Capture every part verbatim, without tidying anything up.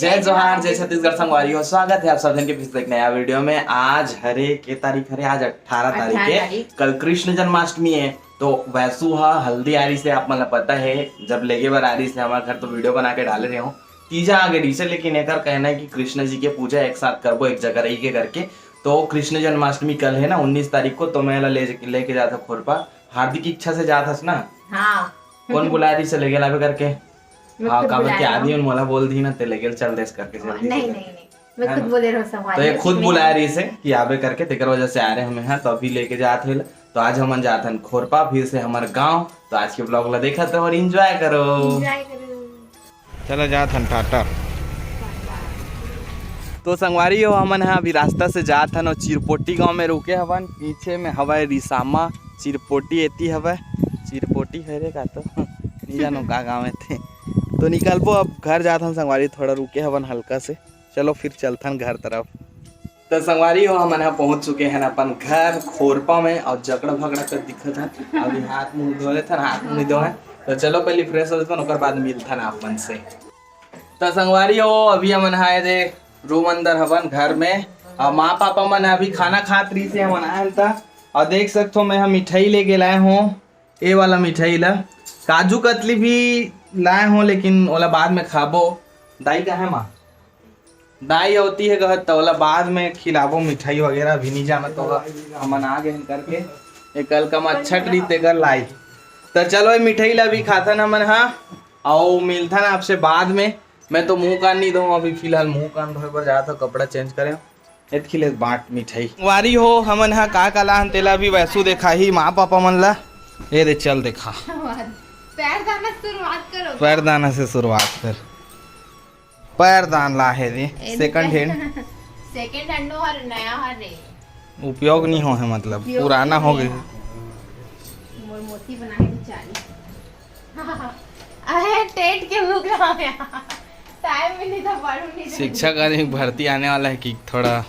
जय जोहार, जय छत्तीसगढ़ संगवारी हो, स्वागत है आप सब जन के फिर से एक नया वीडियो में। आज हरे के तारीख हरे, आज अठारह तारीख अठारह है, तारीख। कल कृष्ण जन्माष्टमी है। तो वैसू हा हल्दी आ रही से, आप मन ला पता है, जब लेगे बर आ रही से हमारे घर तो वीडियो बना के डाले रहे हो। तीजा आगे रही से, लेकिन एकर कहना है कि कृष्ण जी के पूजा एक साथ करबो एक जगह रही के करके। तो कृष्ण जन्माष्टमी कल है ना, उन्नीस तारीख को, तो मैं ला ले लेके जाता खोरपा। हार्दिक इच्छा से जात हस ना? हाँ। कौन बुलाया रही से लेगे लाबे करके? मैं हाँ, खुद काबर बुलाया के हूँ। आदि मन मोला बोल दी ना, ते लेगे चल देस करके जल्दी से नहीं, करके। नहीं, नहीं, मैं है खुद ना? बोले रहूँ संगवारी तो ये हो, खुद कितने बुलाया रही से कि आबे करके, तेकर वजह से आ रहे हमें, हाँ, तो अभी लेके जात हे। तो आज हमन जात हन खोरपा फिर से हमर गांव। तो आज के ब्लॉग ला देखत रहो और एंजॉय करो। एंजॉय करो। चलो जात हन टाटा। तो संगवारी हो, हमन हा अभी रास्ता से जात हन और चिरपोटी गांव में रुके हवन। पीछे में हवय रिसामा, चिरपोटी एती हवय। चिरपोटी है रे का तो नहीं जानो का गांव है थे। तो निकलबो अब घर जात हन संगवारी, थोड़ा रुके हवन हल्का से। चलो फिर चलथन घर तरफ। तो संगवारी हो, हमन ह पहुंच चुके हैं अपन घर खोरपा में और जकड़ा भकड़ा कर दिखत हन। अभी हाथ मुंह धो लेथन, हाथ मुंह धोए। तो चलो पहले फ्रेश हो लेथन, ओकर बाद मिलथन आप मन से। तो संगवारी हो, अभी हमन ह एदे रूम अंदर हवन घर में, और माँ पापा मन अभी खाना खात रही से हमन आए हन त। और देख सकथो मैं ह मिठाई लेके लाए हूँ, ए वाला मिठाई ला। काजू कतली भी लाए हूँ, लेकिन ओला बाद में खाबो। दाई कहाँ है माँ? दाई होती है कहत त ओला बाद में खिलाबो मिठाई वगैरह, भी नहीं जाना तो हमन आ गए करके। एक कल का मच्छट रही तेकर लाई। तो चलो ये मिठाई ला भी खाथन हमन हा, आओ मिलथन आपसे बाद में। मैं तो मुंह कान नहीं धोऊं, अभी फिलहाल मुंह कान धोए बर जात हूँ, कपड़ा चेंज करें। एतकी ले बाट मिठाई। संगवारी हो, हमन हा का का लाहन तेला भी वैसू देखाही माँ पापा मन ला। ये दे चल देखा। पैर दाना से शुरुआत करो। पैर दाना से शुरुआत कर। पैर दान ला है रे, ए, सेकंड हैंड। सेकंड हैंड नो हर नया हर रे। उपयोग नहीं हो है मतलब, उपयोग पुराना नहीं हो है। गए। मोर मोती बना है बेचारी। अरे टेट के भूख रहा है। टाइम भी नहीं था, पढ़ू नहीं था। शिक्षक आदमी भर्ती आने वाला है कि थोड़ा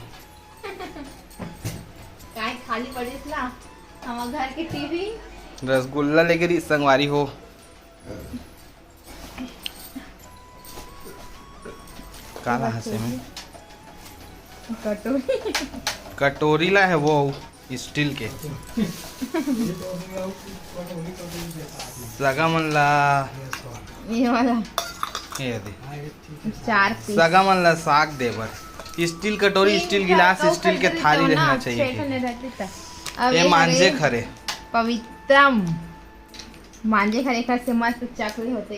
काहे खाली पड़े इतना? हमार घर के टीवी। रसगुल्ला लेके रही संगवारी हो। काला हंसे में कटोरी। कटोरी ला है वो स्टील के। सगा मन ला ये वाला। ये दे। चार पीस। सगा मन ला साग दे बर। स्टील कटोरी, तीन स्टील गिलास, स्टील के थाली रहना चाहिए। अब ये ये मांजे हरे खरे। पवित्रम। मांजे खरे खर से मस्त चकले होते।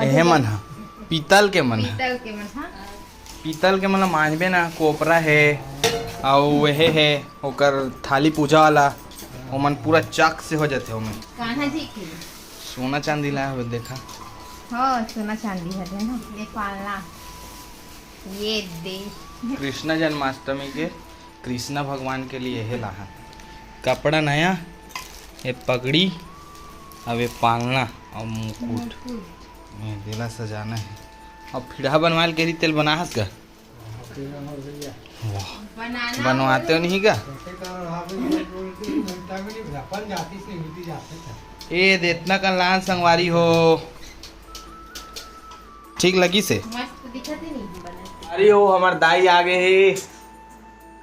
एहे मन ह, पीतल के मन ह। पीतल के मन ह। पीतल के मन ल मांजबे ना, कोपरा हे, अउ एहे हे, ओकर थाली पूजा वाला, ओमन पूरा चक से हो जाथे ओमे। कान्हा जी के। सोना चांदी लाए हवे, देखा। हो, सोना चांदी हरे ना, ये पालना। ये दे। कृष्णा जन्माष्टमी के कृष्णा भगवान के लिए हे लाहन। कपड़ा नया, ये पगड़ी, अब ये पालना और मुकुट। मुकुट। ये दिला सजाना है। अब फिरहा बनवाल के री तेल बनाहस का? वाह। बनाना बनवाते हो नहीं का? ए, दे इतना का लान संगवारी हो। ठीक लगी से? मस्त दिखत ही नहीं बना। अरे ओ, हमर दाई आ गए हे।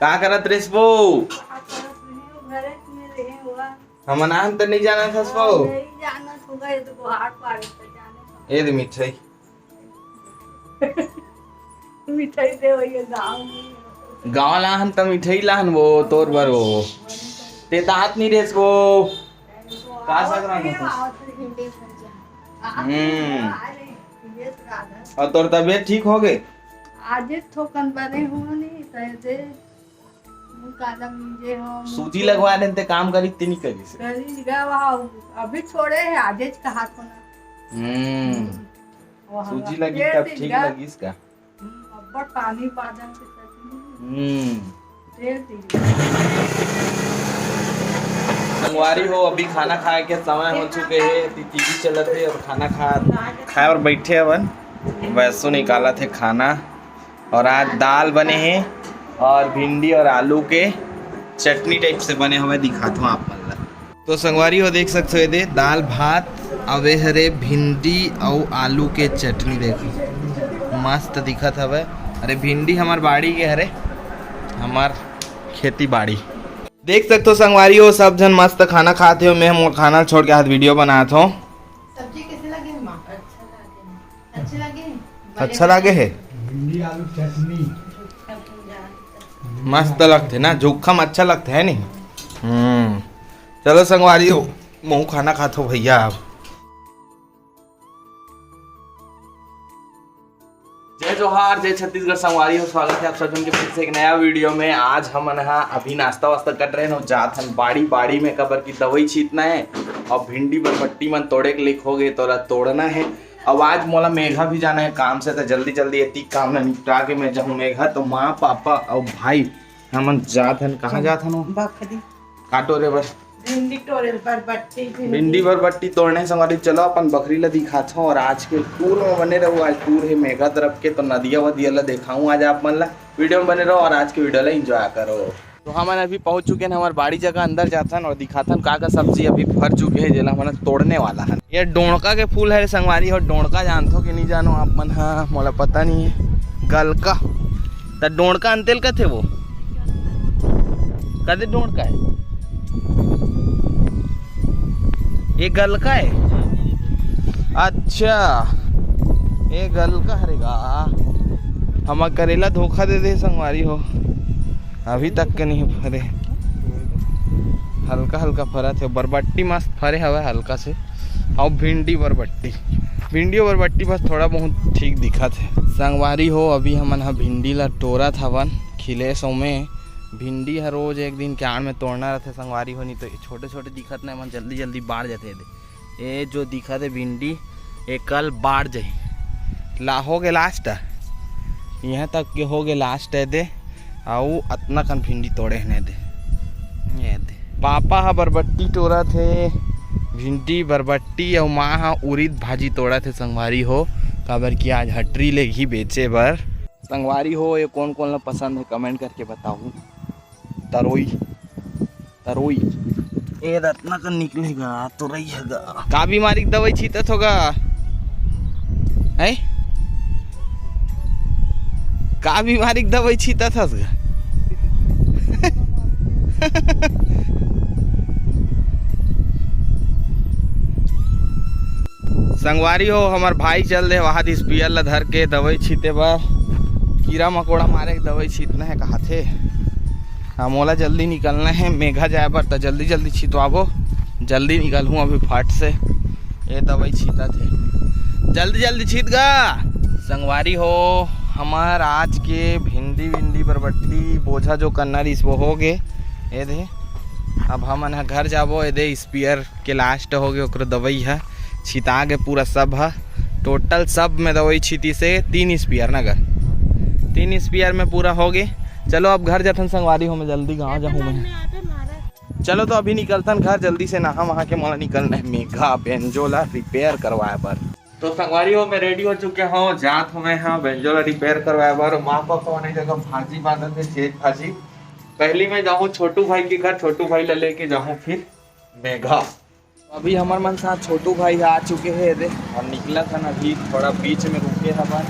का करत रेस वो? का करत रहे हो? घरे में रहे हुआ। हमन आन त नहीं जाना था सो। नहीं जाना होगा, ये तो गोहाट पाड़े त जाने। ए दे मिठाई। मिठाई दे भैया गाँव में। गाँव लाहन त मिठाई लाहन वो तोर बर वो। ते दांत नहीं रेस वो। का सगरा में तो? हम्म। और तोर तबीयत ठीक हो गए? आज एक ठोकन बने हो नहीं, तो दे। मुंह काला मुंजे हो, मुंह सूजी लगवा देन ते काम करी ते नहीं करी से। करी गा, वहाँ अभी छोड़े है, आजेच कहा को ना। हम्म। वहाँ सूजी लगी तब ठीक लगी इसका। हम्म, अब्बड़ पानी बादल के सच में। हम्म। तेल दी। संगवारी हो, अभी खाना खाए के समय हो चुके हे, ती टीवी चलत हे और खाना खा, खाए और बैठे हवन। वैसो निकालत हे खाना। और आज दाल बने हे और भिंडी और आलू के चटनी टाइप से बने हवे, दिखात हूँ आप मन ला। तो संगवारी हो देख सकते हो, ये दे दाल भात, अवे हरे भिंडी अउ आलू के चटनी, देखो मस्त दिखत हवे। अरे भिंडी हमर बाड़ी के हरे, हमर खेती बाड़ी। देख सकथो संगवारी हो, सब झन मस्त खाना खात हे, मैं मोर खाना छोड़ के हाथ वीडियो बनात हो। सब्जी कैसे लगे हे माँ? अच्छा लगे हे। अच्छा लागे हे? भिंडी आलू चटनी। मस्त लगथे ना, जोखा म अच्छा लगथे, है नी? हम्म, चलो संगवारी हो, महू खाना खात हो भैया। अब जय जोहार, जय छत्तीसगढ़ संगवारी हो, स्वागत है आप सब झन के फिर से एक नया वीडियो में। आज हमन हा अभी नाश्ता वास्ता कर रहे हैं, जात हन बाड़ी, बाड़ी में काबर की दवाई छीतना है और भिंडी बरबट्टी मन तोड़े के लिख हो गए, तोला तोड़ना है। अब आज मोला मेघा भी जाना है काम से, तो जल्दी जल्दी एती काम ला निपटा के मैं जाहूँ मेघा। तो माँ, पापा और भाई हमन जात हन। कहाँ जात हन वो? बखरी। काटो रे बस। भिंडी टोरे बरबट्टी, भिंडी। भिंडी बरबट्टी तोड़ने संगवारी। चलो अपन बखरी ला दिखात हूँ और आज के टूर में बने रहो। आज टूर है मेघा तरफ के, तो नदिया वदिया ला दिखाऊँ आज आप मन ला। वीडियो में बने रहो और आज के वीडियो ला एंजॉय करो। तो हमन अभी पहुंच चुके हैं हमारे बाड़ी जगह, अंदर जाथन और दिखाथन का का सब्जी अभी फर चुके हैं, जेला हमन तोड़ने वाला है। ये डोड़का के फूल है संगवारी हो। डोड़का जानथो कि नहीं जानो आप मन? हाँ, मोला पता नहीं है। गलका, त डोड़का अंतेल कथे वो, कदे डोड़का है, ये गलका है। अच्छा, ये गलका हरे गा। हम करेला धोखा दे दे संगवारी हो, अभी तक के नहीं फरे, हल्का हल्का फरत है। बरबट्टी मस्त फरे हवे हल्का से, और भिंडी बरबट्टी, भिंडी और बरबट्टी बस थोड़ा बहुत ठीक दिखत है संगवारी हो। अभी हमन ह भिंडी ला टोरत हवन खिले सो में। भिंडी ह रोज एक दिन के आड़ में तोड़ना रहथे संगवारी हो, नहीं तो छोटे छोटे दिखत ना, मन जल्दी जल्दी बाढ़ जाथे। ए जो दिखत हे भिंडी, ए कल बाढ़ जाही। ला हो गे लास्ट, यहाँ तक के हो गे लास्ट है दे। अउ अतना कन भिंडी तोड़े हे दे, ये दे। पापा ह बरबट्टी टोरत हे, भिंडी बरबट्टी, अउ माँ ह उरीद भाजी तोड़त हे संगवारी हो, काबर कि आज हटरी ले ही बेचे बर। संगवारी हो, ये कौन कौन ला पसंद है, कमेंट करके बताओ। तरोई, तरोई। ए रत्ना का निकलेगा, तोरई हगा। का बीमारी के दवाई छीतत होगा? हैं? का बीमारी के दवाई छीतत हस गा? संगवारी हो, हमर भाई चल दे वहाद स्पियर ला धर के दवाई छीते बर, कीरा मकोड़ा मारे के दवाई छीतना है कहाथे। हाँ, मोला जल्दी निकलना है मेघा जाए बर, त जल्दी जल्दी छितवाबो, जल्दी निकलहूँ अभी फट से। ए दवाई छीतत हे, जल्दी जल्दी छीत गा। संगवारी हो, हमर आज के भिंडी विंडी बरबट्टी बोझा जो करना रहिस वो हो गे। ए दे, अब हमन ह घर जाबो। ए दे स्पियर के लास्ट हो गे, ओकरो दवाई ह छिता गे पूरा सब ह। टोटल सब में दवाई छितिस हे तीन स्पियर ना गा, तीन स्पियर में पूरा हो गे। चलो अब घर जाथन संगवारी हो, मैं जल्दी गाँव जाहूँ मैं। चलो तो अभी निकलथन घर जल्दी से, नहा वहा के मोला निकलना है मेघा बेंजो ला रिपेयर करवाए बर। तो संगवारी हो, मैं रेडी हो चुके हूँ, जात हूँ मैं हाँ बेंजो ला रिपेयर करवाए बर। माँ पापा होने जगह भाजी बांधत हे, चेज भाजी। पहली मैं जाहूँ छोटू भाई के घर, छोटू भाई ला लेके जाहूँ फिर मेघा। अभी हमर मन साथ छोटू भाई आ चुके हे दे, और निकलत हन अभी, थोड़ा बीच में रुके हवन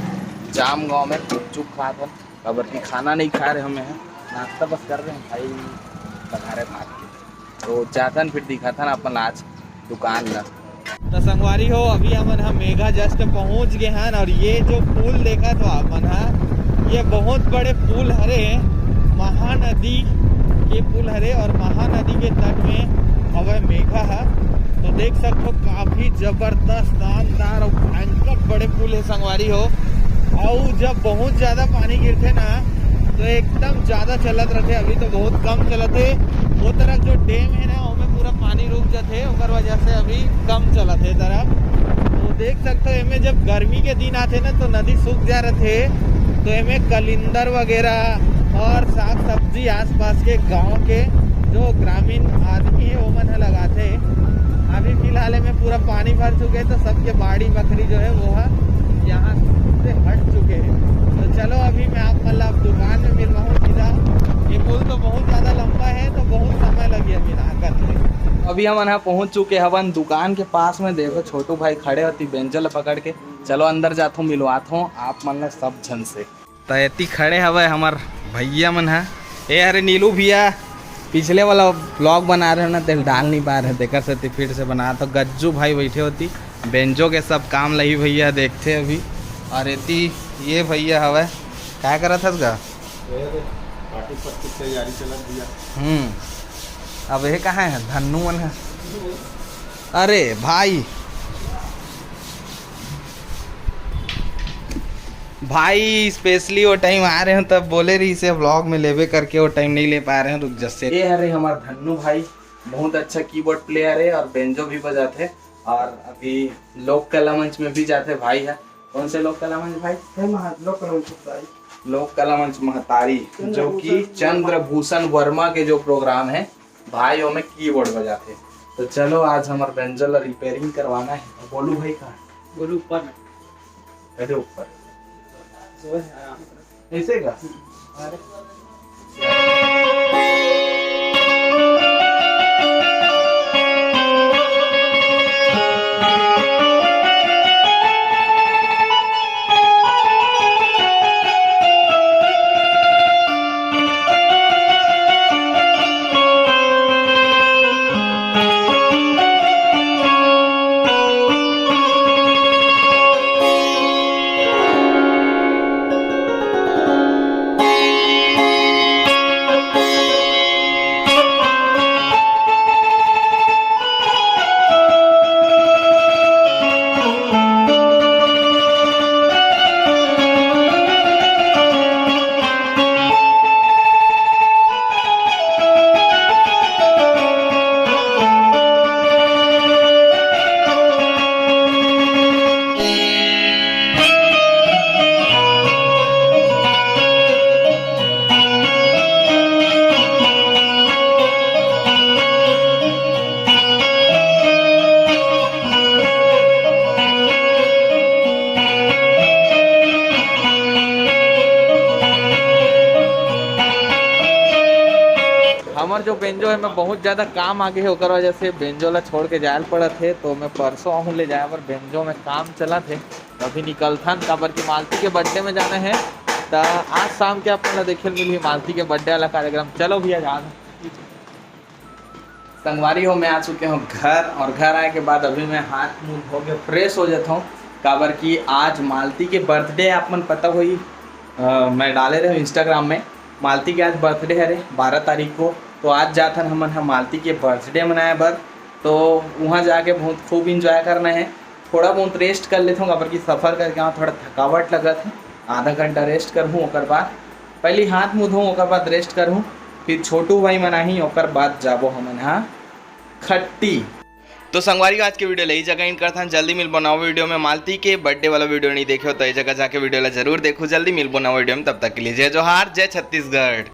जाम गांव में, गुपचुप खात हन, काबर कि खाना नहीं खा रहे हमें हैं, नाश्ता बस कर रहे हैं भाई, बघारे भात के। तो जाथन फिर दिखाथन अपन आज दुकान ला। तो संगवारी हो, अभी हमन ह मेघा जस्ट पहुंच गए हन, और ये जो पुल देखत हो आप मन ह, ये बहुत बड़े पुल हरे, महानदी के पुल हरे, और महानदी के तट में हवय मेघा ह। तो देख सकथो, काफी जबरदस्त, शानदार और भयंकर बड़े पुल है संगवारी हो। और जब बहुत ज्यादा पानी गिरथे ना, तो एकदम ज्यादा चलत रहथे। अभी तो बहुत कम चलत हे। वो तरफ जो डैम है ना, ओमे पूरा पानी रुक जाथे, ओकर वजह से अभी कम चलत हे तरफ। तो देख सकते हो, एमे जब गर्मी के दिन आथे ना, तो नदी सूख जा रथे, तो एमे कलिंदर वगैरह और साग सब्जी आसपास के गांव के जो ग्रामीण आदमी है, वो मन ह लगाथे। अभी फिलहाल में पूरा पानी भर चुके, तो सबके बाड़ी बखरी जो है, वो है यहाँ से हट चुके हैं। तो चलो, अभी मैं आप मतलब दुकान में मिलवाऊँ सीधा। ये पुल तो बहुत ज़्यादा लंबा है, तो बहुत समय लगी अभी आकर के। अभी हमन ह पहुँच चुके हवन दुकान के पास में। देखो, छोटू भाई खड़े होती बेंचल पकड़ के। चलो अंदर जाथों, मिलवाथों आप मन ला सब झन से। त एती खड़े हवय हमर भैया मन ह। ए हरे नीलू भैया, पिछले वाला व्लॉग बना रहे हो ना, तेल डाल नहीं पा रहे, तेकर सेती फिर से बना। तो गज्जू भाई बैठे होती, बेंजो के सब काम लही भैया देखते अभी। और एती ये भैया हवय, काय करत हस गा? ये रे, पार्टी पट्टी तैयारी चलत भैया। हम्म, अब ये कहाँ है धन्नू मन है? अरे भाई, भाई स्पेशली वो टाइम आ रहे हो तब बोले रही से व्लॉग में लेबे करके, वो टाइम नहीं ले पा रहे हो, रुक जस्से। ये हरे हमार धन्नू भाई, बहुत अच्छा कीबोर्ड प्लेयर है और बेंजो भी बजाते हैं। और अभी लोक कला मंच में भी जाते भाई है। कौन से लोक कला मंच भाई? हे महा-, लोक कला मंच भाई। लोक कला मंच महतारी, जो कि चंद्रभूषण वर्मा के जो प्रोग्राम है, भाई ओमे कीबोर्ड बजाते। तो चलो आज हमार बेंजो ला रिपेयरिंग करवाना है। बोलू भाई कहाँ है? बोलू ऊपर में। अरे ऊपर। ऐसे का? अरे। हमर जो बेंजो है, मैं बहुत ज़्यादा काम आगे है, ओकर वजह से बेंजो ला छोड़ के जायल पड़त है। तो मैं परसों आहूँ ले जाए बर, बेंजो में काम चलत है। अभी निकलथन, काबर कि मालती के बर्थडे में जाना है। त आज शाम के अपन ला देखे मिलही मालती के बर्थडे वाला कार्यक्रम। चलो भैया, जान संगवारी हो, मैं आ चुके हूँ घर, और घर आए के बाद अभी मैं हाथ मुंह धो के फ्रेश हो जाता हूँ, काबर कि आज मालती के बर्थडे, आप मन पता होही, अ, मैं डाले रहे इंस्टाग्राम में, मालती के आज बर्थडे हरे बारह तारीख को। तो आज जाथन हमन ह मालती के बर्थडे मनाए बर। तो वहाँ जाके बहुत खूब इंजॉय करना है। थोड़ा बहुत रेस्ट कर लेथों, काबर कि सफ़र करके वहाँ थोड़ा थकावट लगत है। आधा घंटा रेस्ट करहूँ, ओकर बाद पहले हाथ मुँह धोऊँ, ओकर बाद रेस्ट करहूँ। फिर छोटू भाई मन आही, ओकर बाद जाबो हमन ह खट्टी। तो संगवारी, आज के वीडियो ला ई जगह एंड करथन। जल्दी मिलबो नवा वीडियो में। मालती के बर्थडे वाला वीडियो नहीं देखे हो तो ये जगह जाके वीडियो ला जरूर देखो। जल्दी मिलबो नवा वीडियो में, तब तक के लिए जय जोहार, जय छत्तीसगढ़।